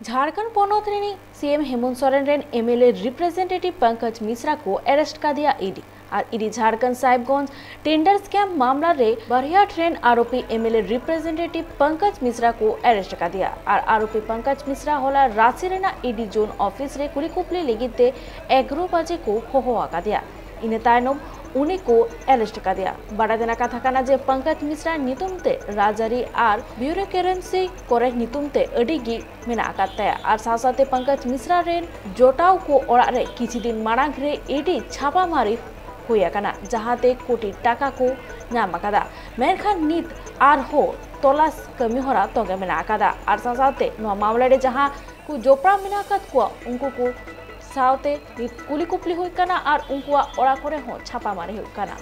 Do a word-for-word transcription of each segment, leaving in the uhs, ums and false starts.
ᱡᱷᱟᱲᱠᱷᱚᱸᱰ ᱯᱚᱱᱚᱛ ᱨᱤᱱᱤᱡ ᱥᱤ ᱮᱢ ᱦᱮᱢᱚᱱᱛ ᱥᱚᱨᱮᱱ ᱨᱮᱱ M L A representative Pankaj Mishra ᱠᱚ ᱟᱨᱮᱥᱴ ᱠᱟᱫᱮᱭᱟ ᱤ ᱰᱤ᱾ ᱟᱨ E D Jharkhand Sahebganj tender scheme ᱢᱟᱢᱞᱟ ᱨᱮ ᱵᱟᱨᱭᱟ ᱴᱷᱮᱱ ᱟᱨᱳᱯᱤ M L A representative Pankaj Mishra ᱠᱚ ᱟᱨᱮᱥᱴ ᱠᱟᱫᱮᱭᱟ᱾ ᱟᱨ ᱟᱨᱳᱯᱤ ᱯᱚᱝᱠᱚᱡᱽ ᱢᱤᱥᱨᱟ ᱦᱚᱞᱟ ᱨᱟᱸᱪᱤ ᱨᱮᱱᱟᱜ ᱤ ᱰᱤ ᱡᱳᱱ ᱚᱯᱷᱤᱥ ᱨᱮ ᱠᱩᱞᱤ ᱠᱩᱯᱞᱤ ᱞᱟᱹᱜᱤᱫ ᱛᱮ ᱮᱜᱟᱨᱚ ᱵᱟᱡᱮ ᱠᱚ ᱦᱚᱦᱚ ᱟᱠᱟᱫᱮᱭᱟ᱾ ᱤᱱᱟᱹ ᱛᱟᱭᱱᱚᱢ ᱩᱱᱤ ᱠᱚ ᱟᱨᱮᱥᱴ ᱠᱟᱫᱮᱭᱟ᱾ ᱵᱟᱰᱟᱭ ᱛᱮᱱᱟᱜ ᱠᱟᱛᱷᱟ ᱠᱟᱱᱟ ᱡᱮ ᱯᱚᱝᱠᱚᱡᱽ ᱢᱤᱥᱨᱟ ᱧᱩᱛᱩᱢ ᱛᱮ ᱨᱟᱡᱽᱟᱹᱨᱤ ᱟᱨ ᱵᱤᱭᱩᱨᱳᱠᱨᱮᱥᱤ ᱠᱚᱨᱮ ᱧᱩᱛᱩᱢ ᱛᱮ ᱟᱹᱰᱤ ᱜᱮ ᱢᱮᱱᱟᱜ ᱟᱠᱟᱫ ᱛᱟᱭᱟ᱾ ᱟᱨ ᱥᱟᱶ ᱥᱟᱶᱛᱮ ᱯᱚᱝᱠᱚᱡᱽ ᱢᱤᱥᱨᱟ ᱨᱮᱱ ᱡᱚᱴᱟᱣ ᱠᱚ ᱚᱲᱟᱜ ᱨᱮ ᱠᱤᱪᱷᱩ ᱫᱤᱱ ᱢᱟᱲᱟᱝ ᱨᱮ ᱤ ᱰᱤ ᱪᱷᱟᱯᱟ ᱢᱟᱨᱤ ᱦᱩᱭ ᱟᱠᱟᱱᱟ, ᱡᱟᱦᱟᱸᱛᱮ ᱠᱳᱴᱤ ᱴᱟᱠᱟ ᱠᱚ ᱧᱟᱢ ᱟᱠᱟᱫᱟ᱾ ᱢᱮᱱᱠᱷᱟᱱ ᱱᱤᱛ ᱟᱨᱦᱚᱸ ᱛᱚᱞᱟᱥ ᱠᱟᱹᱢᱤ ᱦᱚᱨᱟ ᱛᱚᱸᱜᱮ ᱢᱮᱱᱟᱜ ᱟᱠᱟᱫᱟ᱾ ᱟᱨ ᱥᱟᱶ ᱥᱟᱶᱛᱮ ᱱᱚᱣᱟ ᱢᱟᱢᱞᱟ ᱨᱮ ᱡᱟᱦᱟᱸ ᱠᱚ ᱡᱚᱯᱲᱟᱣ ᱢᱮᱱᱟᱜ ᱟᱠᱟᱫ ᱠᱚᱣᱟ, ᱩᱱᱠᱩ ᱠᱚ ᱥᱟᱶᱛᱮ ᱱᱤᱛ ᱠᱩᱞᱤ ᱠᱩᱯᱞᱤ ᱦᱩᱭ ᱠᱟᱱᱟ ᱟᱨ ᱩᱱᱠᱩᱣᱟᱜ ᱚᱲᱟᱜ ᱠᱚᱨᱮ ᱦᱚᱸ ᱪᱷᱟᱯᱟ ᱢᱟᱨᱤ ᱦᱩᱭᱩᱜ ᱠᱟᱱᱟ᱾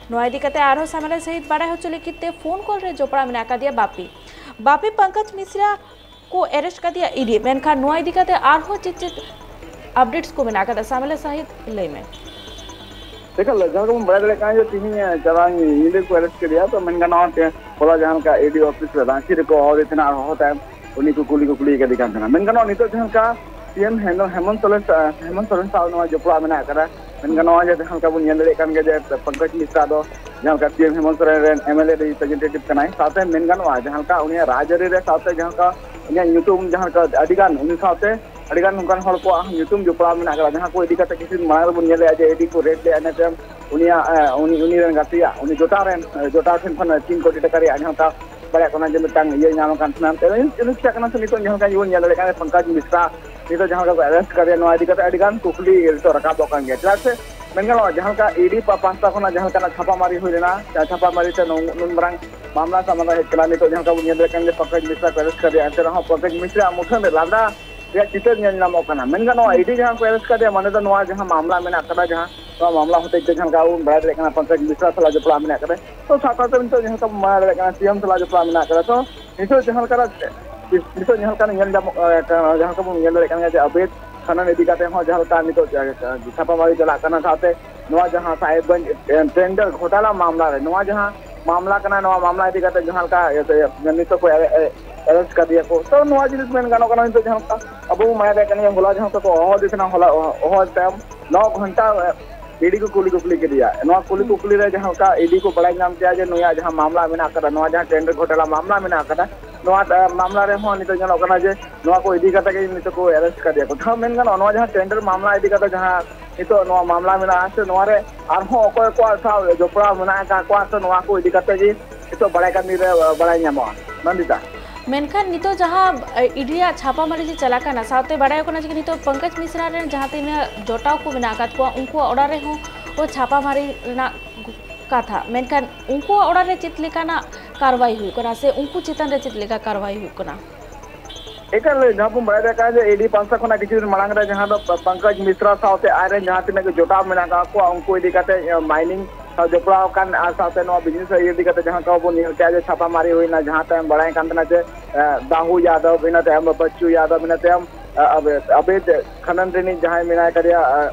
ᱱᱚᱣᱟ ᱤᱫᱤ ᱠᱟᱛᱮ ᱟᱨᱦᱚᱸ ᱥᱟᱢᱮᱞᱟ ᱥᱟᱹᱦᱤᱡ ᱵᱟᱲᱟᱭ ᱦᱚᱪᱚ ᱞᱟᱹᱜᱤᱫ ᱛᱮ ᱯᱷᱳᱱ ᱠᱚᱞ ᱨᱮ ᱡᱚᱯᱲᱟᱣ ᱢᱮᱱᱟᱜ ᱟᱠᱟᱫᱮᱭᱟ ᱵᱟᱯᱤ᱾ ᱵᱟᱯᱤ, ᱯᱚᱝᱠᱚᱡᱽ ᱢᱤᱥᱨᱟ ᱠᱚ ᱟᱨᱮᱥᱴ ᱠᱟᱫᱮᱭᱟ ᱤ ᱰᱤ, ᱢᱮᱱᱠᱷᱟᱱ ᱱᱚᱣᱟ ᱤᱫᱤ ᱠᱟᱛᱮ ᱟᱨᱦᱚᱸ ᱪᱮᱫ ᱪᱮᱫ ᱟᱯᱰᱮᱴᱥ ᱠᱚ ᱢᱮᱱᱟᱜ ᱟᱠᱟᱫᱟ, ᱥᱟᱢᱮᱞᱟ ᱥᱟᱹᱦᱤᱡ ᱞᱟᱹᱭ ᱢᱮ᱾ ᱮᱠᱟᱞ, ᱡᱟᱦᱟᱸ ᱞᱮᱠᱟ ᱵᱚᱱ ᱵᱟᱲᱟᱭ ᱫᱟᱲᱮᱭᱟᱜ ᱠᱟᱱᱟ ᱡᱮ ᱛᱤᱦᱤᱧ, ᱮ, ᱪᱟᱞᱟᱣᱮᱱ ᱧᱤᱫᱟᱹ ᱠᱚ ᱟᱨᱮᱥᱴ ᱠᱮᱫᱮᱭᱟ᱾ ᱛᱚ ᱢᱮᱱ ᱜᱟᱱᱚᱜᱼᱟ ᱡᱮ ᱦᱚᱞᱟ ᱡᱟᱦᱟᱸ ᱞᱮᱠᱟ ᱤ ᱰᱤ ᱚᱯᱷᱤᱥ ᱨᱮ ᱨᱟᱸᱪᱤ ᱨᱮᱠᱚ ᱦᱚᱦᱚ ᱟᱫᱮ ᱛᱟᱦᱮᱱᱟ ᱟᱨ ᱦᱚᱦᱚ ᱛᱟᱭᱚᱢ ᱩᱱᱤ ᱠᱚ ᱠᱩᱞᱤ ᱠᱩᱯᱞᱤ ᱠᱟᱫᱮ ᱠᱟᱱ ᱛᱟᱦᱮᱱᱟ᱾ ᱢᱮᱱ ᱜᱟᱱᱚᱜᱼᱟ ᱱᱤᱛᱚᱜ ᱡᱟᱦᱟᱸ ᱞᱮᱠᱟ ᱥᱤ ᱮᱢ ᱦᱮᱢ-, ᱦᱮᱢᱚᱱᱛ ᱥᱚᱨᱮᱱ ᱥᱟ-, ᱦᱮᱢᱚᱱᱛ ᱥᱚᱨᱮᱱ ᱥᱟᱶ ᱱᱚᱣᱟ ᱡᱚᱯᱲᱟᱣ ᱢᱮᱱᱟᱜ ᱟᱠᱟᱫᱟ᱾ ᱢᱮᱱ ᱜᱟᱱᱚᱜᱼᱟ ᱡᱮ ᱡᱟᱦᱟᱸ ᱞᱮᱠᱟ ᱵᱚᱱ ᱧᱮᱞ ᱫᱟᱲᱮᱭᱟᱜ ᱠᱟᱱ ᱜᱮᱭᱟ ᱡᱮ ᱯᱚᱝᱠᱚᱡᱽ ᱢᱤᱥᱨᱟ ᱫᱚ ᱡᱟᱦᱟᱸ ᱞᱮᱠᱟ ᱥᱤ ᱮᱢ ᱦᱮᱢᱚᱱᱛ ᱥᱚᱨᱮᱱ ᱨᱮᱱ ᱮᱢ ᱮᱞ ᱮ ᱨᱤᱯᱨᱮᱡᱮᱱᱴᱮᱴᱤᱵᱷ ᱠᱟᱱᱟᱭ, ᱥᱟᱶᱛᱮ ᱢᱮᱱ ᱜᱟᱱᱚᱜᱼᱟ ᱡᱟᱦᱟᱸ ᱞᱮᱠᱟ ᱩᱱᱤᱭᱟᱜ ᱨᱟᱡᱽᱟᱹᱨᱤ ᱨᱮ ᱥᱟᱶᱛᱮ ᱡᱟᱦᱟᱸ ᱞᱮᱠᱟ ᱩᱱᱤᱭᱟᱜ ᱧᱩᱛᱩᱢ ᱡᱟᱦᱟᱸ ᱞᱮᱠᱟ ᱟᱹᱰᱤ ᱜᱟᱱ ᱩᱱᱤ ᱥᱟᱶᱛᱮ ᱟᱹᱰᱤ ᱜᱟᱱ ᱱᱚᱝᱠᱟᱱ ᱦᱚᱲ ᱠᱚᱣᱟᱜ ᱧᱩᱛᱩᱢ ᱡᱚᱯᱲᱟᱣ ᱢᱮᱱᱟᱜ ᱟᱠᱟᱫᱟ, ᱡᱟᱦᱟᱸ ᱠᱚ ᱤᱫᱤ ᱠᱟᱛᱮ ᱠᱤᱪᱷᱩ ᱫᱤᱱ ᱢᱟᱲᱟᱝ ᱨᱮᱵᱚᱱ ᱧᱮᱞ ᱞᱮᱫᱼᱟ ᱡᱮ ᱤ ᱰᱤ ᱠᱚ ᱨᱮᱰ ᱞᱮᱫᱼᱟ, ᱤᱱᱟᱹ ᱛᱟᱭᱚᱢ ᱩᱱᱤᱭᱟᱜ, ᱮ, ᱩᱱᱤ, ᱩᱱᱤ ᱨᱮᱱ ᱜᱟᱛᱮᱭᱟᱜ, ᱩᱱᱤ ᱡᱚᱴᱟᱣ ᱨᱮᱱ, ᱮ, ᱡᱚᱴᱟᱣ ᱴᱷᱮᱱ ᱠᱷᱚᱱ ᱛᱤᱱ ᱠᱳᱴᱤ ᱴᱟᱠᱟ ᱨᱮᱭᱟᱜ ᱡᱟᱦᱟᱸ ᱞᱮᱠᱟ ᱵᱟᱲᱟᱭᱚᱜ ᱠᱟᱱᱟ ᱡᱮ ᱢᱤᱫᱴᱟᱝ ᱤᱭᱟᱹ ᱧᱟᱢ ᱟᱠᱟᱱ ᱛᱟᱦᱮᱱᱟ᱾ ᱮᱱᱛᱮ ᱩᱱᱤ ᱪᱤᱠᱟᱹᱜ ᱠᱟᱱᱟ ᱥᱮ ᱱᱤᱛᱚᱜ ᱡᱟᱦᱟᱸ ᱞᱮᱠᱟ ᱵᱚᱱ ᱧᱮᱞ ᱫᱟᱲᱮᱭᱟᱜ ᱠᱟᱱᱟ ᱯᱚᱝᱠᱚᱡᱽ ᱢᱤᱥᱨᱟ ᱱᱤᱛᱚᱜ ᱡᱟᱦᱟᱸ ᱞᱮᱠᱟ ᱠᱚ ᱟᱨᱮᱥᱴ ᱠᱟᱫᱮᱭᱟ, ᱱᱚᱣᱟ ᱤᱫᱤ ᱠᱟᱛᱮ ᱟᱹᱰᱤ ᱜᱟᱱ ᱠᱩᱠᱞᱤ ᱱᱤᱛᱚᱜ ᱨᱟᱠᱟᱵᱚᱜ ᱠᱟᱱ ᱜᱮᱭᱟ᱾ ᱪᱮᱫᱟᱜ ᱥᱮ ᱢᱮᱱ ᱜᱟᱱᱚᱜᱼᱟ ᱡᱟᱦᱟᱸ ᱞᱮᱠᱟ ᱤ ᱰᱤ ᱯᱟ-, ᱯᱟᱦᱴᱟ ᱠᱷᱚᱱᱟᱜ ᱡᱟᱦᱟᱸ ᱞᱮᱠᱟᱱᱟᱜ ᱪᱷᱟᱯᱟ ᱢᱟᱨᱤ ᱦᱩᱭ ᱞᱮᱱᱟ, ᱪᱷᱟ-, ᱪᱷᱟᱯᱟ ᱢᱟᱨᱤ ᱛᱮ ᱱᱩᱱ-, ᱱᱩᱱ ᱢᱟᱨᱟᱝ ᱢᱟᱢᱞᱟ ᱥᱟᱢᱟᱝ ᱨᱮ ᱦᱮᱡ ᱠᱟᱱᱟ᱾ ᱱᱤᱛᱚᱜ ᱡᱟᱦᱟᱸ ᱞᱮᱠᱟ ᱵᱚᱱ ᱧᱮᱞ ᱫᱟᱲᱮᱭᱟᱜ ᱠᱟᱱ ᱡᱮ ᱯᱚᱝᱠᱚᱡᱽ ᱢᱤᱥᱨᱟ ᱠᱚ ᱟᱨᱮᱥᱴ ᱠᱟᱫᱮᱭᱟ, ᱮᱱᱛᱮ ᱨᱮᱦᱚᱸ ᱯᱚᱝᱠᱚᱡᱽ ᱢᱤᱥᱨᱟ ᱢᱩᱴᱷᱟᱹᱱ ᱨᱮ ᱞᱟᱸᱫᱟ ᱨᱮᱭᱟᱜ ᱪᱤᱛᱟᱹᱨ ᱧᱮᱞ ᱧᱟᱢᱚᱜ ᱠᱟᱱᱟ᱾ ᱢᱮᱱ ᱜᱟᱱᱚᱜᱼᱟ ᱤ ᱰᱤ ᱡᱟᱦᱟᱸ ᱠᱚ ᱟᱨᱮᱥᱴ ᱠᱟᱫᱮᱭᱟ, ᱢᱟᱱᱮ ᱫᱚ ᱱᱚᱣᱟ ᱡᱟᱦᱟᱸ ᱢᱟᱢᱞᱟ ᱢᱮᱱᱟᱜ ᱠᱟᱫᱟ, ᱡᱟᱦᱟᱸ ᱱᱚᱣᱟ ᱢᱟᱢᱞᱟ ᱦᱚᱛᱮᱡ ᱛᱮ ᱡᱟᱦᱟᱸ ᱞᱮᱠᱟ ᱵᱚᱱ ᱵᱟᱲᱟᱭ ᱫᱟᱲᱮᱭᱟᱜ ᱠᱟᱱᱟ ᱯᱚᱝᱠᱚᱡᱽ ᱢᱤᱥᱨᱟ ᱥᱟᱞᱟᱜ ᱡᱚᱯᱲᱟᱣ ᱢᱮᱱᱟᱜ ᱠᱟᱫᱟ᱾ ᱛᱚ ᱥᱟᱶ ᱥᱟᱶᱛᱮ ᱱᱤᱛᱚᱜ ᱡᱟᱦᱟᱸ ᱞᱮᱠᱟ ᱵᱚᱱ ᱵᱟᱲᱟᱭ ᱫᱟᱲᱮᱭᱟᱜ ᱠᱟᱱᱟ ᱥᱤ ᱮᱢ ᱥᱟᱞᱟᱜ ᱡᱚᱯᱲᱟᱣ ᱢᱮᱱᱟᱜ ᱠᱟᱫᱟ᱾ ᱛᱚ ᱱᱤᱛᱚᱜ ᱡᱟᱦᱟᱸ ᱞᱮᱠᱟᱱᱟᱜ, ᱱᱤᱛᱚᱜ ᱡᱟᱦᱟᱸ ᱞᱮᱠᱟᱱᱟᱜ ᱧᱮᱞ ᱧᱟᱢᱚᱜ, ᱮ, ᱡᱟᱦᱟᱸ ᱞᱮᱠᱟ ᱵᱚᱱ ᱧᱮᱞ ᱫᱟᱲᱮᱭᱟᱜ ᱠᱟᱱᱟ ᱡᱮ ᱟᱵᱮᱫ ᱠᱷᱟᱱᱚᱱ ᱤᱫᱤ ᱠᱟᱛᱮ ᱦᱚᱸ ᱡᱟᱦᱟᱸ ᱞᱮᱠᱟ ᱪᱷᱟᱯᱟᱢᱟᱨᱤ ᱪᱟᱞᱟᱜ ᱠᱟᱱᱟ, ᱥᱟᱶᱛᱮ ᱱᱚᱣᱟ ᱡᱟᱦᱟᱸ ᱥᱟᱦᱮᱵᱽᱜᱚᱸᱡᱽ, ᱮ, ᱴᱮᱱᱰᱟᱨ ᱜᱷᱚᱴᱟᱞᱟ ᱢᱟᱢᱞᱟ ᱨᱮ, ᱱᱚᱣᱟ ᱡᱟᱦᱟᱸ ᱢᱟᱢᱞᱟ ᱠᱟᱱᱟ, ᱱᱚᱣᱟ ᱢᱟᱢᱞᱟ ᱤᱫᱤ ᱠᱟᱛᱮ ᱡᱟᱦᱟᱸ ᱞᱮᱠᱟ, ᱮ, ᱱᱤᱛᱚᱜ ᱠᱚ, ᱮ, ᱮ, arrest ᱠᱟᱫᱮᱭᱟ ᱠᱚ᱾ ᱛᱚ ᱱᱚᱣᱟ ᱡᱤᱱᱤᱥ ᱢᱮᱱ ᱜᱟᱱᱚᱜ ᱠᱟᱱᱟ, ᱱᱤᱛᱚᱜ ᱡᱟᱦᱟᱸ ᱞᱮᱠᱟ ᱟᱵᱚ ᱵᱚᱱ ᱵᱟᱲᱟᱭ ᱫᱟᱲᱮᱭᱟᱜ ᱠᱟᱱᱟ ᱡᱮ ᱦᱚᱞᱟ ᱡᱟᱦᱟᱸ ᱞᱮᱠᱟ ᱠᱚ ᱦᱚᱦᱚ ᱟᱫᱮ ᱛᱟᱦᱮᱱᱟ, ᱦᱚᱞᱟ ᱦᱚᱦᱚ ᱛᱟᱭᱚᱢ ᱱᱚ ᱜᱷᱚᱱᱴᱟ ᱤᱰᱤ ᱠᱚ ᱠᱩᱞᱤ ᱠᱩᱯᱞᱤ ᱠᱮᱫᱮᱭᱟ᱾ ᱱᱚᱣᱟ ᱠᱩᱞᱤ ᱠᱩᱯᱞᱤ ᱨᱮ ᱡᱟᱦᱟᱸ ᱞᱮᱠᱟ ᱤᱰᱤ ᱠᱚ ᱵᱟᱲᱟᱭ ᱧᱟᱢ ᱠᱮᱫᱟ ᱡᱮ ᱱᱩᱭᱟᱜ ᱡᱟᱦᱟᱸ ᱢᱟᱢᱞᱟ ᱢᱮᱱᱟᱜ ᱟᱠᱟᱫᱟ, ᱱᱚᱣᱟ ᱡᱟᱦᱟᱸ ᱴᱮᱱᱰᱟᱨ ᱜᱷᱚᱴᱟᱞᱟ ᱢᱟᱢᱞᱟ ᱢᱮᱱᱟᱜ ᱟᱠᱟᱫᱟ, ᱱᱚᱣᱟ ᱢᱟᱢᱞᱟ ᱨᱮᱦᱚᱸ ᱱᱤᱛᱚᱜ ᱧᱮᱞᱚᱜ ᱠᱟᱱᱟ ᱡᱮ ᱱᱚᱣᱟ ᱠᱚ ᱤᱫᱤ ᱠᱟᱛᱮ ᱜᱮ ᱱᱤᱛᱚᱜ ᱠᱚ arrest ᱠᱟᱫᱮᱭᱟ ᱠᱚ᱾ ᱡᱟᱦᱟᱸ ᱢᱮᱱ ᱜᱟᱱᱚᱜᱼᱟ, ᱱᱚᱣᱟ ᱡᱟᱦᱟᱸ ᱴᱮᱱᱰᱟᱨ ᱢᱟᱢᱞᱟ ᱤᱫᱤ ᱠᱟᱛᱮ ᱡᱟᱦᱟᱸ ᱱᱤᱛᱚᱜ ᱱᱚᱣᱟ ᱢᱟᱢᱞᱟ ᱢᱮᱱᱟᱜᱼᱟ, ᱥᱮ ᱱᱚᱣᱟ ᱨᱮ ᱟᱨᱦᱚᱸ ᱚᱠᱚᱭ ᱠᱚᱣᱟᱜ ᱥᱟᱶ ᱡᱚᱯᱲᱟᱣ ᱢᱮᱱᱟᱜ ᱟᱠᱟᱫ ᱠᱚᱣᱟ, ᱥᱮ ᱱᱚᱣᱟ ᱠᱚ ᱤᱫᱤ ᱠᱟᱛᱮ ᱜᱮ ᱱᱤᱛᱚᱜ ᱵᱟᱲᱟᱭ ᱠᱟᱹᱢᱤ ᱨᱮ ᱵᱟᱲᱟᱭ ᱧᱟᱢᱚᱜᱼᱟ᱾ ᱱᱚᱱᱫᱤᱛᱟ᱾ ᱢᱮᱱᱠᱷᱟᱱ ᱱᱤᱛᱚᱜ ᱡᱟᱦᱟᱸ ᱤᱰᱤᱭᱟᱜ ᱪᱷᱟᱯᱟᱢᱟᱨᱤ ᱡᱮ ᱪᱟᱞᱟᱜ ᱠᱟᱱᱟ, ᱥᱟᱶᱛᱮ ᱵᱟᱲᱟᱭᱚᱜ ᱠᱟᱱᱟ ᱡᱮ ᱱᱤᱛᱚᱜ ᱯᱚᱝᱠᱚᱡᱽ ᱢᱤᱥᱨᱟ ᱨᱮᱱ ᱡᱟᱦᱟᱸ ᱛᱤᱱᱟᱹᱜ ᱡᱚᱴᱟᱣ ᱠᱚ ᱢᱮᱱᱟᱜ ᱟᱠᱟᱫ ᱠᱚᱣᱟ, ᱩᱱᱠᱩᱣᱟᱜ ᱚᱲᱟᱜ ᱨᱮᱦᱚᱸ ᱠᱚ ᱪᱷᱟᱯᱟᱢᱟᱨᱤ ᱨᱮᱱᱟᱜ ᱠᱟᱛᱷᱟ, ᱢᱮᱱᱠᱷᱟᱱ ᱩᱱᱠᱩᱣᱟᱜ ᱚᱲᱟᱜ ᱨᱮ ᱪᱮᱫ ᱞᱮᱠᱟᱱᱟᱜ ᱠᱟᱨᱣᱟᱭ ᱦᱩᱭᱩᱜ ᱠᱟᱱᱟ ᱥᱮ ᱩᱱᱠᱩ ᱪᱮᱛᱟᱱ ᱨᱮ ᱪᱮᱫ ᱞᱮᱠᱟ ᱠᱟᱨᱣᱟᱭ ᱦᱩᱭᱩᱜ ᱠᱟᱱᱟ? ᱮᱠᱟᱞ, ᱡᱟᱦᱟᱸ ᱵᱚᱱ ᱵᱟᱲᱟᱭ ᱫᱟᱲᱮᱭᱟᱜ ᱠᱟᱱᱟ ᱡᱮ ᱤᱰᱤ ᱯᱟᱦᱴᱟ ᱠᱷᱚᱱᱟᱜ ᱠᱤᱪᱷᱩ ᱫᱤᱱ ᱢᱟᱲᱟᱝ ᱨᱮ ᱡᱟᱦᱟᱸ ᱫᱚ ᱯᱚᱝᱠᱚᱡᱽ ᱢᱤᱥᱨᱟ ᱥᱟᱶᱛᱮ ᱟᱡᱨᱮᱱ ᱡᱟᱦᱟᱸ ᱛᱤᱱᱟᱹᱜ ᱜᱮ ᱡᱚᱴᱟᱣ ᱢᱮᱱᱟᱜ ᱟᱠᱟᱫ ᱠᱚᱣᱟ, ᱩᱱᱠᱩ ᱤᱫᱤ ᱠᱟᱛᱮ ᱢᱟᱭᱱᱤᱝ ᱥᱟᱶ ᱡᱚᱯᱲᱟᱣ ᱟᱠᱟᱱ ᱟᱨ ᱥᱟᱶᱛᱮ ᱱᱚᱣᱟ ᱵᱤᱡᱽᱱᱮᱥ ᱤᱫᱤ ᱠᱟᱛᱮ ᱡᱟᱦᱟᱸ ᱞᱮᱠᱟ ᱵᱚᱱ ᱧᱮᱞ ᱠᱮᱜᱼᱟ ᱡᱮ ᱪᱷᱟᱯᱟ ᱢᱟᱨᱤ ᱦᱩᱭᱱᱟ, ᱡᱟᱦᱟᱸ ᱛᱟᱭᱚᱢ ᱵᱟᱲᱟᱭ ᱠᱟᱱ ᱛᱟᱦᱮᱱᱟ ᱡᱮ ᱫᱟᱦᱩ ᱭᱟᱫᱚᱵ, ᱤᱱᱟᱹ ᱛᱟᱭᱚᱢ ᱵᱟᱪᱪᱩ ᱭᱟᱫᱚᱵ, ᱤᱱᱟᱹ ᱛᱟᱭᱚᱢ ᱟᱵᱮᱫ ᱠᱷᱟᱱᱟᱱ ᱨᱤᱱᱤᱡ ᱡᱟᱦᱟᱸᱭ ᱢᱮᱱᱟᱭ ᱠᱟᱫᱮᱭᱟ,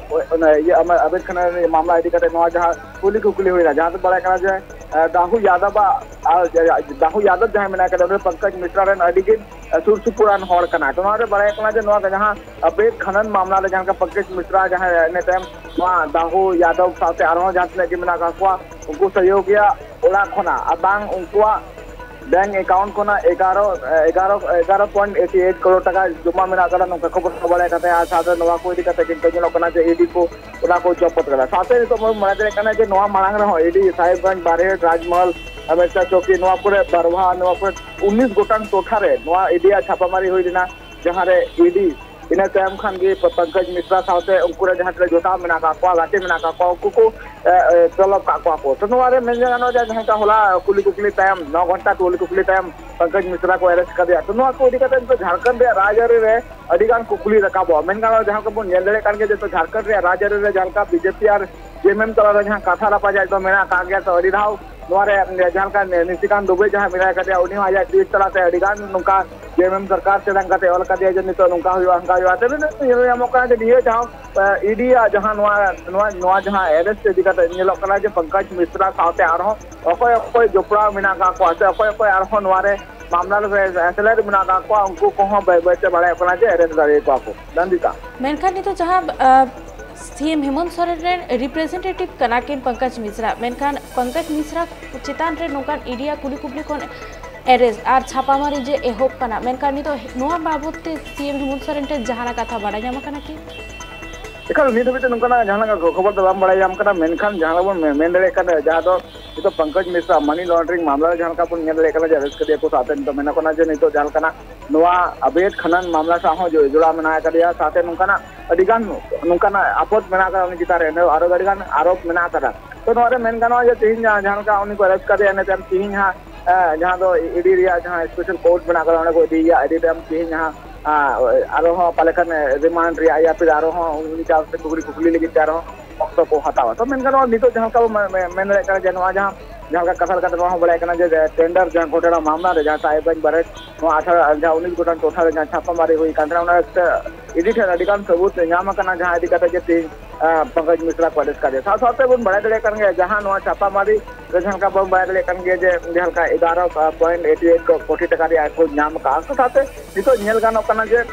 ᱚᱱᱟ ᱤᱭᱟᱹ ᱟᱵᱮᱫ ᱠᱷᱟᱱᱟᱱ ᱨᱤᱱᱤᱡ ᱢᱟᱢᱞᱟ ᱤᱫᱤ ᱠᱟᱛᱮ ᱱᱚᱣᱟ ᱡᱟᱦᱟᱸ ᱠᱩᱞᱤ ᱠᱩᱯᱞᱤ ᱦᱩᱭᱱᱟ, ᱡᱟᱦᱟᱸ ᱫᱚ ᱵᱟᱲᱟᱭ ᱠᱟᱱᱟ ᱡᱮ ᱫᱟᱦᱩ ᱭᱟᱫᱚᱵ ᱟᱜ, ᱫᱟᱦᱩ ᱭᱟᱫᱚᱵ ᱡᱟᱦᱟᱸᱭ ᱢᱮᱱᱟᱭ ᱠᱟᱫᱮᱭᱟ, ᱩᱱᱤ ᱯᱚᱝᱠᱚᱡᱽ ᱢᱤᱥᱨᱟ ᱨᱮᱱ ᱟᱹᱰᱤ ᱜᱮ ᱥᱩᱨ ᱥᱩᱯᱩᱨ ᱟᱱ ᱦᱚᱲ ᱠᱟᱱᱟᱭ᱾ ᱛᱚ ᱱᱚᱣᱟ ᱨᱮ ᱵᱟᱲᱟᱭ ᱠᱟᱱᱟ ᱡᱮ ᱱᱚᱣᱟ ᱡᱟᱦᱟᱸ ᱟᱵᱮᱫ ᱠᱷᱟᱱᱟᱱ ᱢᱟᱢᱞᱟ ᱨᱮ ᱡᱟᱦᱟᱸ ᱞᱮᱠᱟ ᱯᱚᱝᱠᱚᱡᱽ ᱢᱤᱥᱨᱟ ᱡᱟᱦᱟᱸᱭ ᱤᱱᱟᱹ ᱛᱟᱭᱚᱢ ᱱᱚᱣᱟ ᱫᱟᱦᱩ ᱭᱟᱫᱚᱵ ᱥᱟᱶᱛᱮ ᱟᱨᱦᱚᱸ ᱡᱟᱦᱟᱸ ᱛᱤᱱᱟᱹᱜ ᱜᱮ ᱢᱮᱱᱟᱜ ᱟᱠᱟᱫ ᱠᱚᱣᱟ, ᱩᱱᱠᱩ ᱥᱚᱦᱭᱳᱜᱤᱭᱟᱜ ᱚᱲᱟᱜ ᱠᱷᱚᱱᱟᱜ ᱟᱨ ᱵᱟᱝ ᱩᱱᱠᱩᱣᱟᱜ ᱵᱮᱝᱠ ᱮᱠᱟᱣᱩᱱᱴ ᱠᱷᱚᱱᱟᱜ ᱮᱜᱟᱨᱚ ᱮᱜᱟᱨᱚ ᱮᱜᱟᱨᱚ point eighty eight ᱠᱟᱨᱳᱲ ᱴᱟᱠᱟ ᱡᱚᱢᱟ ᱢᱮᱱᱟᱜ ᱟᱠᱟᱫᱟ, ᱱᱚᱝᱠᱟ ᱠᱷᱚᱵᱚᱨ ᱠᱚ ᱵᱟᱲᱟᱭ ᱠᱟᱱ ᱛᱟᱦᱮᱸᱫ᱾ ᱟᱨ ᱥᱟᱶᱛᱮ ᱱᱚᱣᱟ ᱠᱚ ᱤᱫᱤ ᱠᱟᱛᱮ ᱠᱤᱱᱛᱩ ᱧᱮᱞᱚᱜ ᱠᱟᱱᱟ ᱡᱮ ᱤᱰᱤ ᱠᱚ ᱚᱱᱟ ᱠᱚ ᱡᱚᱵᱚᱛ ᱠᱟᱫᱟ᱾ ᱥᱟᱶᱛᱮ ᱱᱤᱛᱚᱜ ᱵᱚᱱ ᱵᱟᱲᱟᱭ ᱫᱟᱲᱮᱭᱟᱜ ᱠᱟᱱᱟ ᱡᱮ ᱱᱚᱣᱟ ᱢᱟᱲᱟᱝ ᱨᱮᱦᱚᱸ ᱤᱰᱤ ᱥᱟᱦᱮᱵᱽᱜᱚᱸᱡᱽ, ᱵᱟᱨᱦᱮᱴ, ᱨᱟᱡᱽᱢᱚᱦᱚᱞ, ᱢᱮᱥᱟ ᱪᱚᱠᱤ, ᱱᱚᱣᱟ ᱠᱚᱨᱮ ᱵᱟᱨᱣᱟ, ᱱᱚᱣᱟ ᱠᱚᱨᱮ ᱩᱱᱤᱥ ᱜᱚᱴᱟᱝ ᱴᱚᱴᱷᱟ ᱨᱮ ᱱᱚᱣᱟ ᱤᱰᱤᱭᱟᱜ ᱪᱷᱟᱯᱟᱢᱟᱨᱤ ᱦᱩᱭ ᱞᱮᱱᱟ, ᱡᱟᱦᱟᱸ ᱨᱮ ᱤᱰᱤ ᱤᱱᱟᱹ ᱛᱟᱭᱚᱢ ᱠᱷᱟᱱ ᱜᱮ ᱯᱚ-, ᱯᱚᱝᱠᱚᱡᱽ ᱢᱤᱥᱨᱟ ᱥᱟᱶᱛᱮ ᱩᱱᱠᱩ ᱨᱮ ᱡᱟᱦᱟᱸ ᱛᱤᱱᱟᱹᱜ ᱡᱚᱴᱟᱣ ᱢᱮᱱᱟᱜ ᱟᱠᱟᱫ ᱠᱚᱣᱟ, ᱜᱟᱛᱮ ᱢᱮᱱᱟᱜ ᱟᱠᱟᱫ ᱠᱚᱣᱟ, ᱩᱱᱠᱩ ᱠᱚ, ᱮ, ᱮ, ᱛᱚᱞᱚᱵ ᱠᱟᱜ ᱠᱚᱣᱟ ᱠᱚ᱾ ᱛᱚ ᱱᱚᱣᱟ ᱨᱮ ᱢᱮᱱ ᱜᱟᱱᱚᱜᱼᱟ ᱡᱮ ᱡᱟᱦᱟᱸ ᱞᱮᱠᱟ ᱦᱚᱞᱟ ᱠᱩᱞᱤ ᱠᱩᱯᱞᱤ ᱛᱟᱭᱚᱢ, ᱱᱚ ᱜᱷᱚᱱᱴᱟ ᱠᱩᱞᱤ ᱠᱩᱯᱞᱤ ᱛᱟᱭᱚᱢ ᱯᱚᱝᱠᱚᱡᱽ ᱢᱤᱥᱨᱟ ᱠᱚ arrest ᱠᱟᱫᱮᱭᱟ᱾ ᱛᱚ ᱱᱚᱣᱟ ᱠᱚ ᱤᱫᱤ ᱠᱟᱛᱮ ᱱᱤᱛᱚᱜ ᱡᱷᱟᱲᱠᱷᱚᱸᱰ ᱨᱮᱭᱟᱜ ᱨᱟᱡᱽᱟᱹᱨᱤ ᱨᱮ ᱟᱹᱰᱤ ᱜᱟᱱ ᱠᱩᱠᱞᱤ ᱨᱟᱠᱟᱵᱚᱜᱼᱟ᱾ ᱢᱮᱱ ᱜᱟᱱᱚᱜᱼᱟ, ᱡᱟᱦᱟᱸ ᱠᱚ ᱵᱚᱱ ᱧᱮᱞ ᱫᱟᱲᱮᱭᱟᱜ ᱠᱟᱱ ᱜᱮᱭᱟ, ᱡᱚᱛᱚ ᱡᱷᱟᱲᱠᱷᱚᱸᱰ ᱨᱮᱭᱟᱜ ᱨᱟᱡᱽᱟᱹᱨᱤ ᱨᱮ ᱡᱟᱦᱟᱸ ᱞᱮᱠᱟ ᱵᱤᱡᱮᱯᱤ ᱟᱨ ᱡᱮᱮᱢᱮᱢ ᱛᱟᱞᱟ ᱨᱮ ᱡᱟᱦᱟᱸ ᱠᱟᱛᱷᱟ ᱨᱟᱯᱟᱪᱟᱜ ᱫᱚ ᱢᱮᱱᱟᱜ ᱟᱠᱟᱫ ᱜᱮᱭᱟ᱾ ᱛᱚ ᱟᱹᱰᱤ ᱫᱷᱟᱣ ᱱᱚᱣᱟ ᱨᱮ ᱡᱟᱦᱟᱸ ᱞᱮᱠᱟ ᱱᱤᱥᱤᱠᱟᱱᱛ ᱫᱩᱵᱮ ᱡᱟᱦᱟᱸᱭ ᱢᱮᱱᱟᱭ ᱠᱟᱫᱮᱭᱟ, ᱩᱱᱤ ᱦᱚᱸ ᱟᱭᱟᱜ ᱴᱩᱭᱤᱴ ᱛᱟᱞᱟᱛᱮ ᱟᱹᱰᱤ ᱜᱟᱱ ᱱᱚᱝᱠᱟ ᱡᱮᱮᱢᱮᱢ ᱥᱚᱨᱠᱟᱨ ᱪᱮᱛᱟᱱ ᱠᱟᱛᱮ ᱚᱞ ᱠᱟᱫᱮᱭᱟ ᱡᱮ ᱱᱤᱛᱚᱜ ᱱᱚᱝᱠᱟ ᱦᱩᱭᱩᱜᱼᱟ, ᱦᱟᱱᱠᱟ ᱦᱩᱭᱩᱜᱼᱟ᱾ ᱛᱚᱵᱮ ᱱᱤᱛᱚᱜ ᱧᱮᱞ ᱧᱟᱢᱚᱜ ᱠᱟᱱᱟ ᱡᱮ ᱱᱤᱭᱟᱹ ᱫᱷᱟᱣ, ᱮ, ᱤᱰᱤ ᱭᱟᱜ ᱡᱟᱦᱟᱸ ᱱᱚᱣᱟ, ᱱᱚᱣᱟ, ᱱᱚᱣᱟ ᱡᱟᱦᱟᱸ arrest ᱤᱫᱤ ᱠᱟᱛᱮ ᱧᱮᱞᱚᱜ ᱠᱟᱱᱟ ᱡᱮ ᱯᱚᱝᱠᱚᱡᱽ ᱢᱤᱥᱨᱟ ᱥᱟᱶᱛᱮ ᱟᱨᱦᱚᱸ ᱚᱠᱚᱭ ᱚᱠᱚᱭ ᱡᱚᱯᱲᱟᱣ ᱢᱮᱱᱟᱜ ᱟᱠᱟᱫ ᱠᱚᱣᱟ ᱥᱮ ᱚᱠᱚᱭ ᱚᱠᱚᱭ ᱟᱨᱦᱚᱸ ᱱᱚᱣᱟ ᱨᱮ ᱢᱟᱢᱞᱟ ᱨᱮ ᱥᱮᱞᱮᱫ ᱢᱮᱱᱟᱜ ᱟᱠᱟᱫ ᱠᱚᱣᱟ, ᱩᱱᱠᱩ ᱠᱚᱦᱚᱸ ᱵᱟᱹᱭ ᱵᱟᱹᱭᱛᱮ ᱵᱟᱲᱟᱭᱚᱜ ᱠᱟᱱᱟ ᱡᱮ ᱮᱨᱮᱥᱴ ᱫᱟᱲᱮᱭᱟᱠᱚᱣᱟ ᱠᱚ᱾ ᱱᱚᱱᱫᱤᱛᱟ᱾ ᱢᱮᱱᱠᱷᱟᱱ ᱱᱤᱛᱚᱜ ᱡᱟᱦᱟᱸ ᱥᱤ ᱮᱢ ᱦᱮᱢᱚᱱᱛ ᱥᱚᱨᱮᱱ ᱨᱮᱱ ᱨᱤᱯᱨᱮᱡᱮᱱᱴᱮᱴᱤᱵᱷ ᱠᱟᱱᱟ ᱠᱤᱱ ᱯᱚᱝᱠᱚᱡᱽ ᱢᱤᱥᱨᱟ, ᱢᱮᱱᱠᱷᱟᱱ ᱯᱚᱝᱠᱚᱡᱽ ᱢᱤᱥᱨᱟ ᱪᱮᱛᱟᱱ ᱨᱮ ᱱᱚᱝᱠᱟᱱ ᱤᱰᱤᱭᱟ ᱠᱩᱞᱤ ᱠᱩᱯᱞᱤ ᱠᱷᱚᱱ ᱮᱨᱮᱥᱴ ᱟᱨ ᱪᱷᱟᱯᱟᱢᱟᱨᱤ ᱡᱮ ᱮᱦᱚᱵ ᱠᱟᱱᱟ, ᱢᱮᱱᱠᱷᱟᱱ ᱱᱤᱛᱚᱜ ᱱᱚᱣᱟ ᱵᱟᱵᱚᱫ ᱛᱮ ᱥᱤ ᱮᱢ ᱦᱮᱢᱚᱱᱛ ᱥᱚᱨᱮᱱ ᱴᱷᱮᱱ ᱡᱟᱦᱟᱱᱟᱜ ᱠᱟᱛᱷᱟ ᱵᱟᱲᱟᱭ ᱧᱟᱢ ᱟᱠᱟᱱᱟ ᱠᱤ? ᱮᱠᱟᱞ ᱱᱤᱛ ᱦᱟᱹᱵᱤᱡ ᱛᱮ ᱱᱚᱝᱠᱟᱱᱟᱜ ᱡᱟᱦᱟᱸ ᱞᱮᱠᱟ ᱠᱷᱚᱵᱚᱨ ᱫᱚ ᱵᱟᱝ ᱵᱟᱲᱟᱭ ᱧᱟᱢ ᱠᱟᱱᱟ, ᱢᱮᱱᱠᱷᱟᱱ ᱡᱟᱦᱟᱸ ᱵᱚᱱ ᱢᱮ-, ᱢᱮᱱ ᱫᱟᱲᱮᱭᱟᱜ ᱠᱟᱱᱟ, ᱡᱟᱦᱟᱸ ᱫᱚ ᱱᱤᱛᱚᱜ ᱯᱚᱝᱠᱚᱡᱽ ᱢᱤᱥᱨᱟ ᱢᱟᱱᱤ ᱞᱚᱱᱰᱨᱤᱝ ᱢᱟᱢᱞᱟ ᱨᱮ ᱡᱟᱦᱟᱸ ᱞᱮᱠᱟ ᱵᱚᱱ ᱧᱮᱞ ᱫᱟᱲᱮᱭᱟᱜ ᱠᱟᱱᱟ ᱡᱮ ᱟᱨᱮᱥᱴ ᱠᱟᱫᱮᱭᱟ ᱠᱚ, ᱥᱟᱶᱛᱮ ᱱᱤᱛᱚᱜ ᱡᱟᱦᱟᱸ ᱞᱮᱠᱟᱱᱟᱜ ᱱᱚᱣᱟ ᱟᱵᱮᱫ ᱠᱷᱟᱱᱟᱱ ᱢᱟᱢᱞᱟ ᱥᱟᱶ ᱦᱚᱸ ᱡᱚ-, ᱡᱚᱲᱟᱣ ᱢᱮᱱᱟᱜ ᱟᱠᱟᱫᱮᱭᱟ, ᱥᱟᱶᱛᱮ ᱱᱚᱝᱠᱟᱱᱟᱜ ᱟᱹᱰᱤᱜᱟᱱ ᱱᱚᱝᱠᱟᱱᱟᱜ ᱟᱯᱚᱫ ᱢᱮᱱᱟᱜ ᱟᱠᱟᱫᱟ ᱩᱱᱤ ᱪᱮᱛᱟᱱ ᱨᱮ, ᱟᱨᱚ ᱟᱹᱰᱤᱜᱟᱱ ᱟᱨᱳᱯ ᱢᱮᱱᱟᱜ ᱟᱠᱟᱫᱟ᱾ ᱛᱚ ᱱᱚᱣᱟ ᱨᱮ ᱢᱮᱱ ᱜᱟᱱᱚᱜᱼᱟ ᱡᱮ ᱛᱮᱦᱮᱧ ᱡᱟᱦᱟᱸ, ᱡᱟᱦᱟᱸ ᱞᱮᱠᱟ ᱩᱱᱤ ᱠᱚ ᱟᱨᱮᱥᱴ ᱠᱟᱫᱮᱭᱟ, ᱤᱱᱟᱹ ᱛᱟᱭᱚᱢ ᱛᱮᱦᱮᱧ ᱦᱟᱸᱜ, ᱮ, ᱡᱟᱦᱟᱸ ᱫᱚ ᱤᱰᱤ ᱨᱮᱭᱟᱜ ᱡᱟᱦᱟᱸ ᱥᱯᱮᱥᱟᱞ ᱠᱳᱨᱴ ᱢᱮᱱᱟᱜ ᱟᱠᱟᱫᱟ, ᱚᱸᱰᱮ ᱠᱚ ᱤᱫᱤᱭᱮᱭᱟ᱾ ᱤᱫᱤ ᱛᱟᱭᱚᱢ ᱛᱮᱦᱮᱧ ᱦᱟᱸᱜ, ᱟ, ᱟᱨᱦᱚᱸ ᱯᱟᱞᱮ ᱠᱷᱟᱱ ᱨᱤᱢᱟᱱᱰ ᱨᱮᱭᱟᱜ ᱭᱟ ᱯᱷᱤᱨ ᱟᱨᱦᱚᱸ ᱩᱱᱤ ᱪᱟᱥ ᱠᱩᱠᱞᱤ, ᱠᱩᱠᱞᱤ ᱞᱟᱹᱜᱤᱫ ᱛᱮ ᱟᱨᱦᱚᱸ ᱚᱠᱛᱚ ᱠᱚ ᱦᱟᱛᱟᱣᱟ᱾ ᱛᱚ ᱢᱮᱱ ᱜᱟᱱᱚᱜᱼᱟ ᱱᱤᱛᱚᱜ ᱡᱟᱦᱟᱸ ᱞᱮᱠᱟ ᱵᱚ ᱢᱮ-, ᱢᱮ-, ᱢᱮᱱ ᱫᱟᱲᱮᱭᱟᱜ ᱠᱟᱱᱟ ᱡᱮ ᱱᱚᱣᱟ ᱡᱟᱦᱟᱸ, ᱡᱟᱦᱟᱸ ᱞᱮᱠᱟ ᱠᱟᱛᱷᱟ ᱞᱮᱠᱟᱛᱮ ᱱᱚᱣᱟ ᱦᱚᱸ ᱵᱟᱲᱟᱭ ᱠᱟᱱᱟ ᱡᱮ ᱴᱮᱱᱰᱟᱨ ᱡᱟᱦᱟᱸ ᱜᱷᱚᱴᱚᱱᱟ ᱢᱟᱢᱞᱟ ᱨᱮ ᱡᱟᱦᱟᱸ ᱥᱟᱦᱮᱵᱽᱜᱚᱸᱡᱽ ᱵᱟᱨᱮᱴ ᱱᱚᱣᱟ ᱟᱴᱷᱟᱨᱚ ᱡᱟᱦᱟᱸ ᱩᱱᱤᱥ ᱜᱚᱴᱟᱝ ᱴᱚᱴᱷᱟ ᱨᱮ ᱡᱟᱦᱟᱸ ᱪᱷᱟᱯᱟ ᱢᱟᱨᱤ ᱦᱩᱭ ᱠᱟᱱ ᱛᱟᱦᱮᱸᱱᱟ, ᱚᱱᱟ ᱤᱫᱤ ᱴᱷᱮᱱ ᱟᱹᱰᱤ ᱜᱟᱱ ᱥᱟᱹᱵᱩᱛ ᱧᱟᱢ ᱟᱠᱟᱱᱟ, ᱡᱟᱦᱟᱸ ᱤᱫᱤ ᱠᱟᱛᱮ ᱡᱮ ᱛᱮᱦᱮᱧ, ᱟ, ᱯᱚᱝᱠᱚᱡᱽ ᱢᱤᱥᱨᱟ ᱠᱚ ᱟᱨᱮᱥᱴ ᱠᱟᱫᱮᱭᱟ᱾ ᱥᱟᱶ ᱥᱟᱶᱛᱮ ᱵᱚᱱ ᱵᱟᱲᱟᱭ ᱫᱟᱲᱮᱭᱟᱜ ᱠᱟᱱ ᱜᱮᱭᱟ ᱡᱟᱦᱟᱸ ᱱᱚᱣᱟ ᱪᱷᱟᱯᱟ ᱢᱟᱨᱤ ᱨᱮ ᱡᱟᱦᱟᱸ ᱞᱮᱠᱟ ᱵᱚᱱ ᱵᱟᱲᱟᱭ ᱫᱟᱲᱮᱭᱟᱜ ᱠᱟᱱ ᱜᱮᱭᱟ ᱡᱮ ᱡᱟᱦᱟᱸ ᱞᱮᱠᱟ ᱮᱜᱟᱨᱚ ᱯᱚᱭᱮᱱᱴ ᱮᱭᱤᱴ ᱮᱭᱤᱴ ᱠᱳᱴᱤ ᱴᱟᱠᱟ ᱨᱮᱭᱟᱜ ᱠᱚ ᱧᱟᱢ ᱟᱠᱟᱫᱼᱟ᱾ ᱥᱟᱶ ᱥᱟᱶᱛᱮ ᱱᱤᱛᱚᱜ ᱧᱮᱞ ᱜᱟᱱᱚᱜ ᱠᱟᱱᱟ ᱡᱮ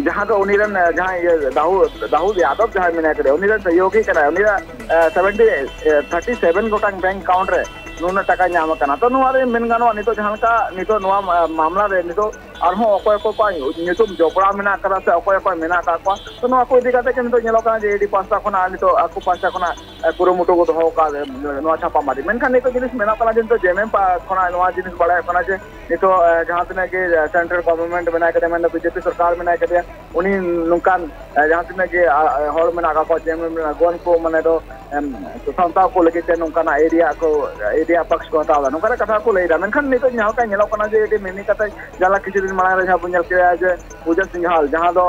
ᱡᱟᱦᱟᱸ ᱫᱚ ᱩᱱᱤ ᱨᱮᱱ, ᱮ, ᱡᱟᱦᱟᱸᱭ ᱤᱭᱟᱹ ᱫᱟᱦᱩ-, ᱫᱟᱦᱩᱫ ᱭᱟᱫᱚᱵ ᱡᱟᱦᱟᱸᱭ ᱢᱮᱱᱟᱭ ᱠᱟᱫᱮᱭᱟ, ᱩᱱᱤ ᱨᱮᱱ ᱥᱚᱦᱭᱳᱜᱤ ᱠᱟᱱᱟᱭ, ᱩᱱᱤᱭᱟᱜ, ᱮ, ᱥᱮᱵᱷᱮᱱᱴᱤ, ᱮ, ᱛᱷᱟᱨᱴᱤ ᱥᱮᱵᱷᱮᱱ ᱜᱚᱴᱟᱝ ᱵᱮᱝᱠ ᱮᱠᱟᱣᱩᱱᱴ ᱨᱮ ᱱᱩᱱᱟᱹᱜ ᱴᱟᱠᱟ ᱧᱟᱢ ᱟᱠᱟᱱᱟ᱾ ᱛᱚ ᱱᱚᱣᱟ ᱨᱮ ᱢᱮᱱ ᱜᱟᱱᱚᱜᱼᱟ ᱱᱤᱛᱚᱜ ᱡᱟᱦᱟᱸ ᱞᱮᱠᱟ ᱱᱤᱛᱚᱜ ᱱᱚᱣᱟ ᱢᱟ-, ᱢᱟᱢᱞᱟ ᱨᱮ ᱱᱤᱛᱚᱜ ᱟᱨᱦᱚᱸ ᱚᱠᱚᱭ ᱚᱠᱚᱭ ᱠᱚᱣᱟᱜ ᱧᱩᱛᱩᱢ ᱡᱚᱯᱲᱟᱣ ᱢᱮᱱᱟᱜ ᱟᱠᱟᱫᱟ ᱥᱮ ᱚᱠᱚᱭ ᱚᱠᱚᱭ ᱢᱮᱱᱟᱜ ᱟᱠᱟᱫ ᱠᱚᱣᱟ, ᱛᱚ ᱱᱚᱣᱟ ᱠᱚ ᱤᱫᱤ ᱠᱟᱛᱮ ᱜᱮ ᱱᱤᱛᱚᱜ ᱧᱮᱞᱚᱜ ᱠᱟᱱᱟ ᱡᱮ ᱤᱰᱤ ᱯᱟᱦᱴᱟ ᱠᱷᱚᱱᱟᱜ ᱱᱤᱛᱚᱜ ᱟᱠᱚ ᱯᱟᱦᱴᱟ ᱠᱷᱚᱱᱟᱜ, ᱮ, ᱠᱩᱨᱩᱢᱩᱴᱩ ᱠᱚ ᱫᱚᱦᱚ ᱟᱠᱟᱫ, ᱮ, ᱱᱚᱣᱟ ᱪᱷᱟᱯᱟ ᱢᱟᱨᱤ᱾ ᱢᱮᱱᱠᱷᱟᱱ ᱱᱤᱛᱚᱜ ᱡᱤᱱᱤᱥ ᱢᱮᱱᱚᱜ ᱠᱟᱱᱟ ᱡᱮ ᱱᱤᱛᱚᱜ ᱡᱮ ᱮᱢ ᱮᱢ ᱯᱟ-, ᱠᱷᱚᱱᱟᱜ ᱱᱚᱣᱟ ᱡᱤᱱᱤᱥ ᱵᱟᱲᱟᱭᱚᱜ ᱠᱟᱱᱟ ᱡᱮ ᱱᱤᱛᱚᱜ, ᱮ, ᱡᱟᱦᱟᱸ ᱛᱤᱱᱟᱹᱜ ᱜᱮ, ᱮ, ᱥᱮᱱᱴᱨᱟᱞ ᱜᱚᱵᱷᱚᱨᱱᱢᱮᱱᱴ ᱢᱮᱱᱟᱭ ᱠᱟᱫᱮᱭᱟ, ᱢᱮᱱᱫᱚ ᱵᱤᱡᱮᱯᱤ ᱥᱚᱨᱠᱟᱨ ᱢᱮᱱᱟᱭ ᱠᱟᱫᱮᱭᱟ, ᱩᱱᱤ ᱱᱚᱝᱠᱟᱱ, ᱮ, ᱡᱟᱦᱟᱸ ᱛᱤᱱᱟᱹᱜ ᱜᱮ, ᱟ, ᱟ, ᱦᱚᱲ ᱢᱮᱱᱟᱜ ᱟᱠᱟᱫ ᱠᱚᱣᱟ, ᱡᱮ ᱮᱢ ᱮᱢ ᱨᱮᱱ ᱟᱹᱜᱩᱣᱟᱹᱱ ᱠᱚ, ᱢᱟᱱᱮ ᱫᱚ, ᱮᱢ, ᱥᱟᱱᱛᱟᱲ ᱠᱚ ᱞᱟᱹᱜᱤᱫ ᱛᱮ ᱱᱚᱝᱠᱟᱱᱟᱜ ᱮᱨᱤᱭᱟ ᱠᱚ, ᱮᱨᱤᱭᱟ ᱯᱟᱠᱥ ᱠᱚ ᱦᱟᱛᱟᱣ ᱮᱫᱟ, ᱱᱚᱝᱠᱟᱱᱟᱜ ᱠᱟᱛᱷᱟ ᱠᱚ ᱞᱟᱹᱭ ᱮᱫᱟ᱾ ᱢᱮᱱᱠᱷᱟᱱ ᱱᱤᱛᱚᱜ ᱡᱟᱦᱟᱸ ᱞᱮᱠᱟ ᱧᱮᱞᱚᱜ ᱠᱟᱱᱟ ᱡᱮ ᱟᱹᱰᱤ ᱢᱤᱢᱤᱫ ᱠᱟᱛᱮ ᱡᱟᱦᱟᱸ ᱠᱤᱪᱷᱩ ᱫᱤᱱ ᱢᱟᱲᱟᱝ ᱨᱮ ᱡᱟᱦᱟᱸ ᱵᱚᱱ ᱧᱮᱞ ᱠᱮᱫᱟ ᱡᱮ ᱯᱩᱡᱟ ᱥᱤᱝᱦᱟᱞ, ᱡᱟᱦᱟᱸ ᱫᱚ,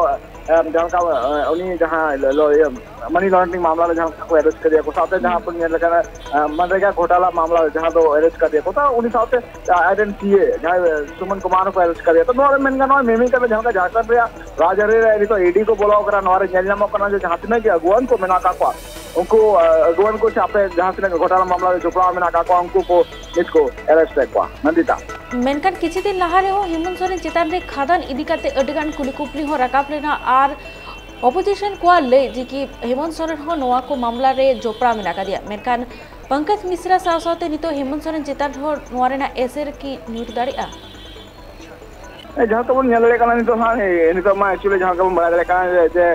ᱮᱢ, ᱡᱟᱦᱟᱸ ᱞᱮᱠᱟ, ᱮ, ᱩᱱᱤ ᱡᱟᱦᱟᱸ ᱞᱚ-, ᱞᱚ-, ᱤᱭᱟᱹ, ᱢᱟᱱᱤ ᱞᱚᱱᱰᱨᱤᱝ ᱢᱟᱢᱞᱟ ᱨᱮ ᱡᱟᱦᱟᱸ ᱞᱮᱠᱟ ᱠᱚ ᱟᱨᱮᱥᱴ ᱠᱮᱫᱮᱭᱟ ᱠᱚ, ᱥᱟᱶᱛᱮ ᱡᱟᱦᱟᱸ ᱵᱚᱱ ᱧᱮᱞ ᱞᱮᱠᱷᱟᱱ, ᱮ, ᱢᱟᱱᱨᱮᱜᱟ ᱜᱷᱚᱴᱟᱞᱟ ᱢᱟᱢᱞᱟ ᱨᱮ ᱡᱟᱦᱟᱸ ᱫᱚ ᱟᱨᱮᱥᱴ ᱠᱟᱫᱮᱭᱟ ᱠᱚ, ᱛᱚ ᱩᱱᱤ ᱥᱟᱶᱛᱮ, ᱮ, ᱟᱡ ᱨᱮᱱ ᱥᱤ ᱮ ᱡᱟᱦᱟᱸᱭ, ᱮ, ᱥᱩᱢᱚᱱ ᱠᱩᱢᱟᱨ ᱦᱚᱸᱠᱚ ᱟᱨᱮᱥᱴ ᱠᱟᱫᱮᱭᱟ᱾ ᱛᱚ ᱱᱚᱣᱟ ᱨᱮ ᱢᱮᱱ ᱜᱟᱱᱚᱜᱼᱟ ᱢᱤᱢᱤᱫ ᱠᱟᱛᱮ ᱡᱟᱦᱟᱸ ᱞᱮᱠᱟ ᱡᱷᱟᱲᱠᱷᱚᱸᱰ ᱨᱮᱭᱟᱜ ᱨᱟᱡᱽᱟᱹᱨᱤ ᱨᱮ ᱱᱤᱛᱚᱜ ᱤᱰᱤ ᱠᱚ ᱵᱚᱞᱚ ᱟᱠᱟᱱᱟ, ᱱᱚᱣᱟ ᱨᱮ ᱧᱮᱞ ᱧᱟᱢᱚᱜ ᱠᱟᱱᱟ ᱡᱮ ᱡᱟᱦᱟᱸ ᱛᱤᱱᱟᱹᱜ ᱜᱮ ᱟᱹᱜᱩᱣᱟᱹᱱ ᱠᱚ ᱢᱮᱱᱟᱜ ᱟᱠᱟᱫ ᱠᱚᱣᱟ, ᱩᱱᱠᱩ ᱟᱹᱜᱩᱣᱟᱹᱱ ᱠᱚ ᱥᱮ ᱟᱯᱮ ᱡᱟᱦᱟᱸ ᱛᱤᱱᱟᱹᱜ ᱜᱷᱚᱴᱟᱞᱟ ᱢᱟᱢᱞᱟ ᱨᱮ ᱡᱚᱯᱲᱟᱣ ᱢᱮᱱᱟᱜ ᱟᱠᱟᱫ ᱠᱚᱣᱟ, ᱩᱱᱠᱩ ᱠᱚ ᱱᱤᱛ ᱠᱚ ᱟᱨᱮᱥᱴ ᱮᱫ ᱠᱚᱣᱟ᱾ ᱱᱚᱱᱫᱤᱛᱟ᱾ ᱢᱮᱱᱠᱷᱟᱱ ᱠᱤᱪᱷᱩ ᱫᱤᱱ ᱞᱟᱦᱟ ᱨᱮᱦᱚᱸ ᱦᱮᱢᱚᱱᱛ ᱥᱚᱨᱮᱱ ᱪᱮᱛᱟᱱ ᱨᱮ ᱠᱷᱟᱫᱟᱱ ᱤᱫᱤ ᱠᱟᱛᱮ ᱟᱹᱰᱤ ᱜᱟᱱ ᱠᱩᱞᱤ ᱠᱩᱯᱞᱤ ᱦᱚᱸ ᱨᱟᱠᱟᱵ ᱞᱮᱱᱟ ᱟᱨ ᱚᱯᱳᱡᱤᱥᱚᱱ ᱠᱚᱣᱟᱜ ᱞᱟᱹᱭ ᱡᱮ ᱠᱤ ᱦᱮᱢᱚᱱᱛ ᱥᱚᱨᱮᱱ ᱦᱚᱸ ᱱᱚᱣᱟ ᱠᱚ ᱢᱟᱢᱞᱟ ᱨᱮ ᱡᱚᱯᱲᱟᱣ ᱢᱮᱱᱟᱜ ᱟᱠᱟᱫᱮᱭᱟ, ᱢᱮᱱᱠᱷᱟᱱ ᱯᱚᱝᱠᱚᱡᱽ ᱢᱤᱥᱨᱟ ᱥᱟᱶ ᱥᱟᱶᱛᱮ ᱱᱤᱛᱚᱜ ᱦᱮᱢᱚᱱᱛ ᱥᱚᱨᱮᱱ ᱪᱮᱛᱟᱱ ᱨᱮᱦᱚᱸ ᱱᱚᱣᱟ ᱨᱮᱱᱟᱜ ᱮᱥᱮᱨ ᱠᱤ ᱧᱩᱨ ᱫᱟᱲᱮᱭᱟᱜᱼᱟ? ᱡᱟᱦᱟᱸ ᱞᱮᱠᱟ ᱵᱚᱱ ᱧᱮᱞ ᱫᱟᱲᱮᱭᱟᱜ ᱠᱟᱱᱟ ᱱᱤᱛᱚᱜ ᱦᱟᱸᱜ, ᱱᱤᱛᱚᱜ ᱢᱟ actually ᱡᱟᱦᱟᱸ ᱞᱮᱠᱟ ᱵᱚᱱ ᱵᱟᱲᱟᱭ ᱫᱟᱲᱮᱭᱟᱜ ᱠᱟᱱᱟ ᱡᱮ,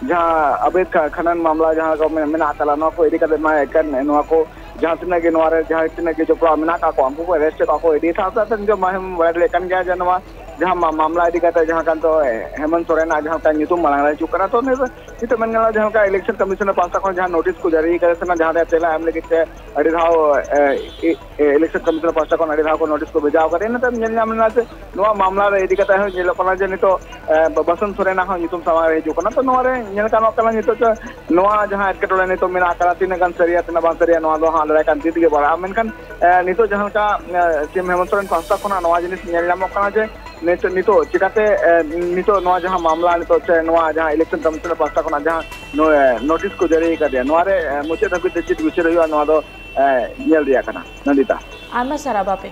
ᱡᱟᱦᱟᱸ ᱟᱵᱮᱫ ᱠᱷᱟ-, ᱠᱷᱟᱱᱟᱱ ᱢᱟᱢᱞᱟ ᱡᱟᱦᱟᱸ ᱞᱮᱠᱟ ᱢᱮ-, ᱢᱮᱱᱟᱜ ᱟᱠᱟᱫᱟ, ᱱᱚᱣᱟ ᱠᱚ ᱤᱫᱤ ᱠᱟᱛᱮ ᱢᱟ ᱮᱠᱟᱱ ᱱᱚᱣᱟ ᱠᱚ ᱡᱟᱦᱟᱸ ᱛᱤᱱᱟᱹᱜ ᱜᱮ ᱱᱚᱣᱟ ᱨᱮ ᱡᱟᱦᱟᱸ ᱛᱤᱱᱟᱹᱜ ᱜᱮ ᱡᱚᱯᱲᱟᱣ ᱢᱮᱱᱟᱜ ᱟᱠᱟᱫ ᱠᱚᱣᱟ, ᱩᱱᱠᱩ ᱠᱚ ᱟᱨᱮᱥᱴ ᱮᱫ ᱠᱚᱣᱟ ᱠᱚ ᱤᱫᱤ ᱥᱟᱶ ᱥᱟᱶᱛᱮ ᱱᱤᱛᱚᱜ ᱢᱟ ᱵᱚᱱ ᱵᱟᱲᱟᱭ ᱫᱟᱲᱮᱭᱟᱜ ᱠᱟᱱ ᱜᱮᱭᱟ ᱡᱮ ᱱᱚᱣᱟ ᱡᱟᱦᱟᱸ ᱢᱟ-, ᱢᱟᱢᱞᱟ ᱤᱫᱤ ᱠᱟᱛᱮ ᱡᱟᱦᱟᱸ ᱠᱟᱱ ᱫᱚ, ᱮ, ᱦᱮᱢᱚᱱᱛ ᱥᱚᱨᱮᱱᱟᱜ ᱡᱟᱦᱟᱸ ᱞᱮᱠᱟ ᱧᱩᱛᱩᱢ ᱢᱟᱲᱟᱝ ᱨᱮ ᱦᱤᱡᱩᱜ ᱠᱟᱱᱟ, ᱛᱚ ᱱᱤᱛᱚᱜ ᱱᱤᱛᱚᱜ ᱢᱮᱱ ᱜᱟᱱᱚᱜᱼᱟ ᱡᱟᱦᱟᱸ ᱞᱮᱠᱟ election commission ᱯᱟᱦᱴᱟ ᱠᱷᱚᱱ ᱡᱟᱦᱟᱸ notice ᱠᱚ ᱡᱟᱹᱨᱤ ᱟᱠᱟᱫ ᱛᱟᱦᱮᱱᱟ, ᱡᱟᱦᱟᱸ ᱨᱮ ᱛᱮᱞᱟ ᱮᱢ ᱞᱟᱹᱜᱤᱫ ᱛᱮ ᱟᱹᱰᱤ ᱫᱷᱟᱣ, ᱮ, ᱮ, election commission ᱯᱟᱦᱴᱟ ᱠᱷᱚᱱ ᱟᱹᱰᱤ ᱫᱷᱟᱣ ᱠᱚ notice ᱠᱚ ᱵᱷᱮᱡᱟ ᱟᱠᱟᱫᱟ᱾ ᱤᱱᱟᱹ ᱛᱟᱭᱚᱢ ᱧᱮᱞ ᱧᱟᱢ ᱞᱮᱱᱟ ᱡᱮ ᱱᱚᱣᱟ ᱢᱟᱢᱞᱟ ᱨᱮ ᱤᱫᱤ ᱠᱟᱛᱮ ᱦᱚᱸ ᱧᱮᱞᱚᱜ ᱠᱟᱱᱟ ᱡᱮ ᱱᱤᱛᱚᱜ, ᱮ, ᱵᱟ-, ᱵᱟᱥᱚᱱᱛ ᱥᱚᱨᱮᱱᱟᱜ ᱦᱚᱸ ᱧᱩᱛᱩᱢ ᱥᱟᱢᱟᱝ ᱨᱮ ᱦᱤᱡᱩᱜ ᱠᱟᱱᱟ᱾ ᱛᱚ ᱱᱚᱣᱟ ᱨᱮ ᱧᱮᱞ ᱜᱟᱱᱚᱜ ᱠᱟᱱᱟ ᱱᱤᱛᱚᱜ ᱡᱮ ᱱᱚᱣᱟ ᱡᱟᱦᱟᱸ ᱮᱴᱠᱮᱴᱚᱬᱮ ᱱᱤᱛᱚᱜ ᱢᱮᱱᱟᱜ ᱟᱠᱟᱫᱟ, ᱛᱤᱱᱟᱹᱜ ᱜᱟᱱ ᱥᱟᱹᱨᱤᱭᱟ, ᱛᱤᱱᱟᱹᱜ ᱵᱟᱝ ᱥᱟᱹᱨᱤᱭᱟ, ᱱᱚᱣᱟ ᱫᱚ ᱦᱟᱸᱜ ᱫᱟᱨᱟᱭ ᱠᱟᱱ ᱫᱤᱱ ᱨᱮᱜᱮ ᱵᱟᱲᱟᱭᱟ᱾ ᱢᱮᱱᱠᱷᱟᱱ, ᱮ, ᱱᱤᱛᱚᱜ ᱡᱟᱦᱟᱸ ᱞᱮᱠᱟ, ᱮ, ᱥᱤ ᱮᱢ ᱦᱮᱢᱚᱱᱛ ᱥᱚᱨᱮᱱ ᱯᱟᱦᱴᱟ ᱠᱷᱚᱱᱟᱜ ᱱᱚᱣᱟ ᱡᱤᱱᱤᱥ ᱧᱮᱞ ᱧᱟᱢᱚᱜ ᱠᱟᱱᱟ ᱡᱮ ᱱᱤᱛᱚᱜ, ᱱᱤᱛᱚᱜ ᱪᱤᱠᱟᱛᱮ, ᱮ, ᱱᱤᱛᱚᱜ ᱱᱚᱣᱟ ᱡᱟᱦᱟᱸ ᱢᱟᱢᱞᱟ ᱱᱤᱛᱚᱜ ᱥᱮ ᱱᱚᱣᱟ ᱡᱟᱦᱟᱸ election commission ᱯᱟᱦᱴᱟ ᱠᱷᱚᱱᱟᱜ ᱡᱟᱦᱟᱸ ᱱᱚ-, ᱮ, notice ᱠᱚ ᱡᱟᱹᱨᱤ ᱟᱠᱟᱫᱮᱭᱟ, ᱱᱚᱣᱟ ᱨᱮ, ᱮ, ᱢᱩᱪᱟᱹᱫ ᱫᱷᱟᱹᱵᱤᱡ ᱛᱮ ᱪᱮᱫ ᱵᱤᱪᱟᱹᱨ ᱦᱩᱭᱩᱜᱼᱟ, ᱱᱚᱣᱟ ᱫᱚ, ᱮ, ᱧᱮᱞ ᱨᱮᱭᱟᱜ ᱠᱟᱱᱟ᱾ ᱱᱚᱱᱫᱤᱛᱟ᱾ ᱟᱭᱢᱟ ᱥᱟᱨᱦᱟᱣ ᱵᱟᱯᱮ᱾